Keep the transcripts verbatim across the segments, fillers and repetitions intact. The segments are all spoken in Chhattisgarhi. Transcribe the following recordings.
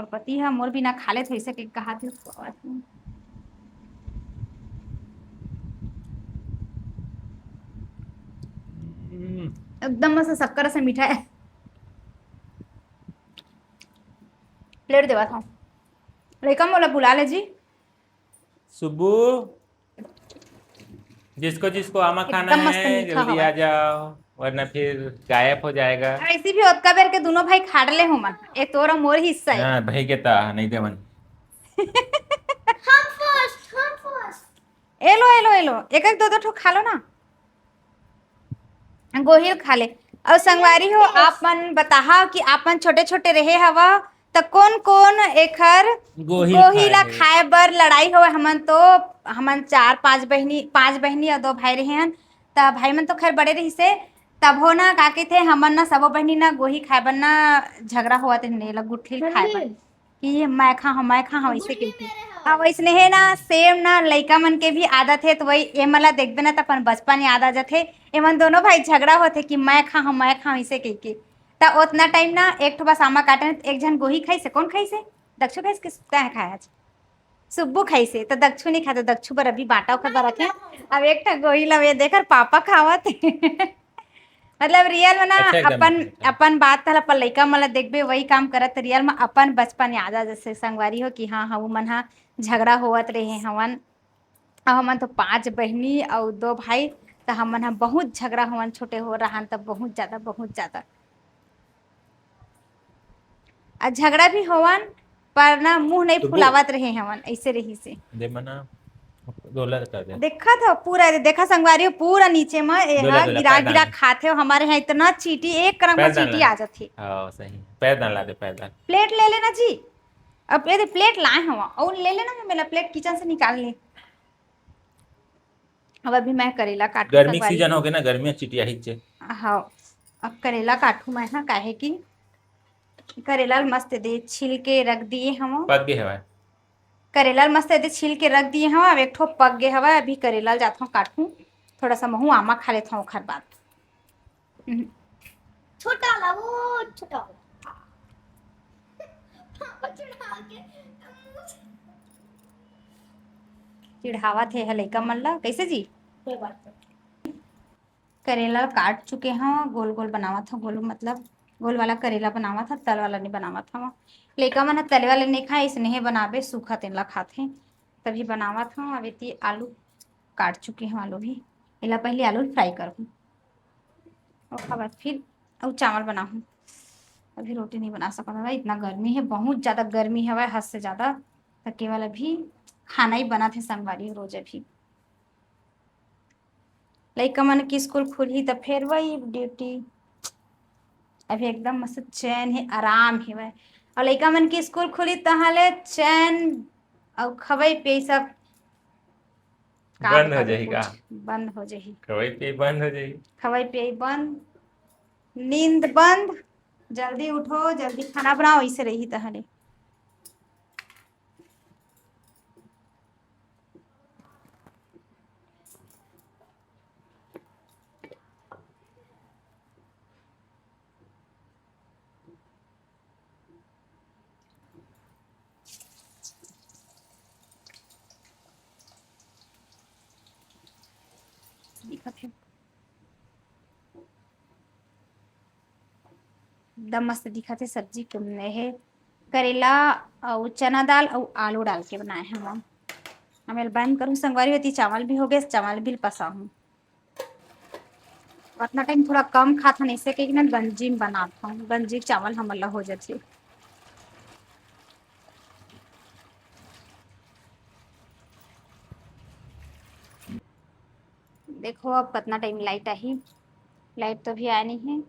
मोर पति ह मोर बिना खा लेत होइसे के कहा थे। हम्म। एकदम मस्त शक्कर से मीठा है। प्लेट देवा था। लइका मोला बुला ले जी। सुब्बू, जिसको जिसको आमा खाना एकदम मस्त है, मीठा जल्दी हवा। आ जाओ, वरना फिर गायब हो जाएगा। ऐसी भी ओतका बेर के दोनों भाई खाड़ ले हो मन। ए तोरा मोर हिस्सा है। हाँ, भाई के ता, नहीं दे मन। हम फर्स्ट, हम फर्स्ट। एलो, एलो, एलो, एक एक दो दो ठो खा लो ना। गोहिल खा ले। अउ संगवारी हो, आप मन बताहा कि आप मन छोटे-छोटे रहे हवा, त कोन-कोन एखर गोहिल गोहिल ला खाए। खाए बर लड़ाई होवे। हमन तो, हमन चार, पांच बहिनी, पांच बहिनी अउ दो भाई रहे हन। त भाई मन तो खैर बड़े रहिसे, तभो ना का कहिथे, हमन ना सबो बहिनी ना गोही खाए बर ना झगड़ा होवत रहिन, एला गुठली ल खाए बर। कि मैं खा हूँ, मैं खा हूँ, ऐसे गुठली कहिथे। मेरे हवे। अब वैसने है ना, सेम ना लइका मन के भी आदत है, तो वही ए मन ला देखबे ना, त अपन बचपन याद आ जाथे। एमन दोनों भाई झगड़ा होथे कि मैं खा हूँ, मैं खा हूँ, ऐसे कहिके। त ओतना टाइम ना एक ठो बस आमा काटे, एक झन गोही खाइसे, कौन खाइसे? दक्षु खाइस कि तैं खाए आज? सुब्बू खाइसे, त दक्षु नहीं खाए, त दक्षु बर अभी बांटा ओकर बर रखे। अब एक ठो गोही ला ये देख, पापा खावत हे। मतलब रियल में ना अच्छा, एकदम अपन, एकदम। अपन बात हला अपन लइका मन ला देखबे, वही काम करत, रियल में अपन बचपन याद आ जथे संगवारी हो कि हाँ, हाँ, वो मन हा झगड़ा होवत रहे हवन। अब हमन तो पांच बहिनी अउ दो भाई, त हमन ह बहुत झगड़ा होवन, छोटे हो रहन त बहुत ज्यादा, बहुत ज्यादा। आ झगड़ा भी होवन, पर ना मुंह नहीं तो वो फुलावत रहे हवन, ऐसे रहिसे। दे मना, डोला कर दे। देखत हो पूरा, देखा संगवारी हो, पूरा नीचे में ए डोला, हा डोला, गिरा, पैर गिरा डाल। खाथे हो। हमारे यहाँ इतना चींटी, एक कड़क में पैर डाल चींटी ना। आ जाथे। हाँ, सही। पैर डाल ला दे, पैर डाल। प्लेट ले लेना जी। अब ये दे प्लेट लाए हवा, और ले लेना, मैं मेरा प्लेट किचन से निकाल ले। अब अभी मैं करेला काटूं गर्मी संगवारी सीजन हो। हो गया ना, गर्मी में चिटिया ही चे। हाँ, अब करेला काटूं मैं ना, काहे कि करेला ल मस्त दे छील के रख दिए हम। पक गए हवा। करेला ल मस्त दे छील के रख दिए हम। अब एक ठो पक गए हवा, अभी करेला ल जात हूँ काटूं, थोड़ा सा महू आमा खा लेत हूँ ओखर बाद। हम्म। छोटा वाला, वो छोटा वाला। पापा चढ़ा के मुझे चिढ़ावत हे लइका मन ला, कैसे जी? कोई बात नहीं। करेला काट चुके हव, गोल गोल बनावत हव, गोल मतलब गोल वाला करेला बनावत हव, तल वाला नहीं बनावत हव। लइका मन ह तले वाले नहीं खाए, इसने बनाबे, सूखा तेन ला खाथे, तभी बनावत हव। अब एती आलू काट चुके हव, आलू भी, एला पहले आलू फ्राई करहूँ। ओकर बाद फिर अउ चावल बनाहूँ। अभी रोटी नहीं बना सकत हव, इतना गर्मी है, बहुत ज्यादा गर्मी हवय, हद से ज्यादा। त केवल अभी खाना ही बनत हे संगवारी हो, रोज अभी। लइका मन के स्कूल खुलही त फेर वही ड्यूटी। अभी एकदम मस्त चैन हे, आराम हेवय। अउ लइका मन के स्कूल खुलही तहाँ ले चैन अउ खवई पियई सब का बंद हो बताबे जाही कुछ का? बंद हो जाही। खवई पियई बंद हो जाही। खवई पियई बंद, नींद बंद, जल्दी उठो, जल्दी खाना बनाओ, ऐसे रही तहले। दिखत हे, एकदम मस्त दिखत हे सब्जी। के हे करेला अउ चना दाल अउ आलू डाल के बनाए हन। हम एला बंद करूँ संगवारी हो, एती चावल भी हो गए, चावल भी पसाहूँ। अतना टाइम थोड़ा कम खात हन, ऐसे कहिके ना गंजी में बनात हन, गंजी के चावल हमन ला हो जाथे। देखो अब कतना टाइम लाइट आही, लाइट तो अभी आए नहीं है।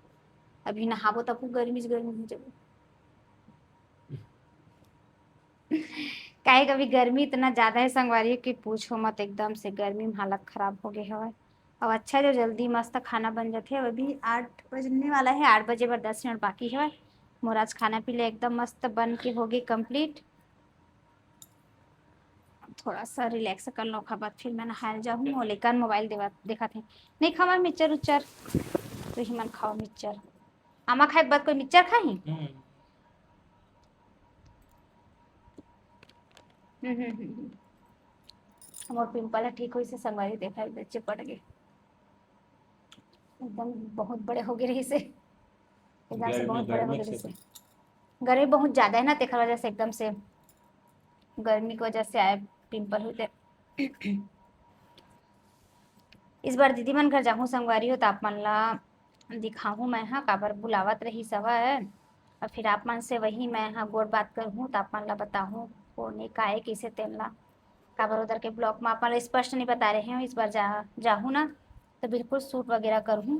अभी नहाबो तब गर्मी से गर्मी हो जाबो। काहे कि अभी गर्मी इतना ज्यादा है संगवारी कि पूछो मत, एकदम से गर्मी में हालत खराब हो गए हवय। अब अच्छा जो जल्दी मस्त खाना बन जाथे। अब अभी आठ बजने वाला है, आठ बजे बर दस मिनट बाकी हवय। मोर आज खाना पीना एकदम मस्त बन के हो गई complete। थोड़ा सा relax कर लो, ओखर बाद फिर मैं नहाए जाहूँ। और लेकर मोबाइल देवा देखत हे, नहीं खावा मिक्सचर उच्चर, तो ही मन खावा मिक्सचर। आमा खाए के बाद कोई मिक्सचर खाही? हम्म। हम्म, हम्म, हम्म, हम्म। मोर पिंपल ह ठीक होइस हे संगवारी, देखा, एकदम चिपट गे, एकदम बहुत बड़े हो गे रहिस हे, एकदम से बहुत बड़े हो गे रहिस हे। गर्मी बहुत ज्यादा हे ना, तेखर वजह से एकदम से गर्मी के वजह से आए पिंपल होते। इस बार दीदी मन घर जाहूँ संगवारी हो, त आप मन ला दिखाहूँ मैं हा, काबर बुलावत रहिस हवय। और फिर आप मन से वही मैं हा गोठ बात करहूँ, त आप मन ला बताहूँ कोन ए, का ए, कइसे तेन ला, काबर उधर के vlog में आप मन ला स्पष्ट नहीं बता रहे हूँ। इस बार जा, जाहूँ ना, तो बिल्कुल shoot वगैरह करहूँ,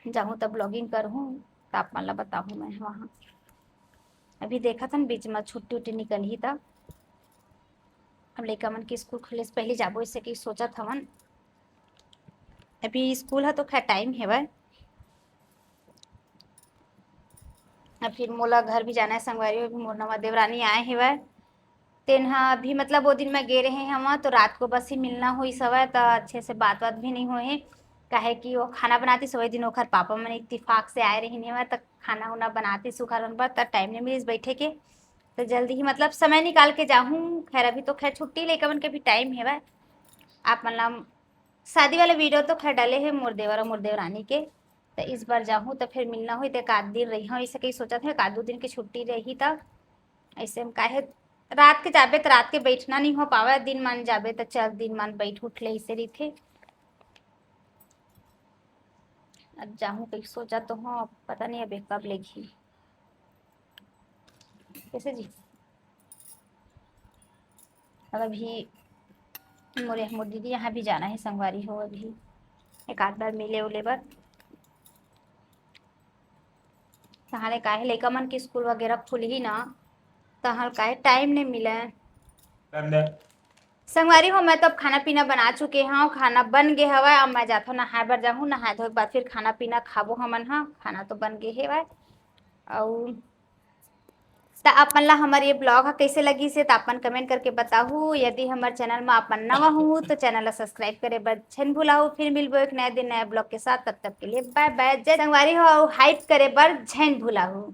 जाहूँ त vlogging करहूँ, त आप मन ला बताहूँ मैं वहाँ। अभी देखत हन बीच में छुट्टी उट्टी निकलही त, अब लइका मन के स्कूल खुले से पहले जाबो, इसे कि सोचत हवन। अभी स्कूल ह तो खैर time हेवय, अब फिर मोला घर भी जाना है संगवारी हो, अभी मोर नवा देवरानी आए हेवय, तेन ह अभी मतलब वो दिन मैं गे रहे हवं तो रात को बस ही मिलना होइस हवय, त अच्छे से बात बात भी नहीं होए हे, काहे कि वो खाना बनाती सवई दिन ओखर पापा मन इत्तेफाक से आए रहिन हेवय, त खाना उना बनाती सुखर मन बर, त time नहीं मिलिस बैठे के, तो जल्दी ही मतलब समय निकाल के जाहूँ। खैर अभी तो खैर छुट्टी, लइका मन के भी time हेवय। आप मन ला शादी वाला video तो खैर डले हे मोर देवर और मोर देवरानी के, त इस बार जाहूँ त फिर मिलना होही, त एक आध दिन रहिहूँ, ऐसे कहीं सोचत हे, एक आध दो दिन की छुट्टी रही त ऐसे हम काहे रात के जाबे त रात के बैठना नहीं हो पावे, दिन मान जाबे त चल दिन मान बैठ उठ ले, ऐसे रहिथे। अब जाहूँ कहीं सोचा तो हूँ, अब पता नहीं अबे कब लेगी। कैसे जी? अब अभी मोरे, मोर दीदी यहाँ भी जाना है संगवारी हो, अभी एक आध बार मिले उले बर। तहाले काहे लइका मन के स्कूल वगैरह खुलही ना, तहाल काहे time नहीं मिले। संगवारी हो, मैं तो अब खाना पीना बना चुके हूँ, खाना बन गे हवय। अब मैं जाथों नहाए बर जाहूँ, नहाए धोए के बाद फिर खाना पीना खाबो हमन ह। खाना तो बन गे हवय, अउ त आप मन ला हमर ये vlog ह कइसे लगिस हे, त आप मन comment करके बताहू। यदि हमर channel म आप मन नवा हू, तो channel ला subscribe करे बर झन भुलाहू। फिर मिलबो एक नया दिन, नया vlog के साथ। तब तक के लिए bye bye, जय संगवारी हो, अउ hype करे बर झन भुलाहू।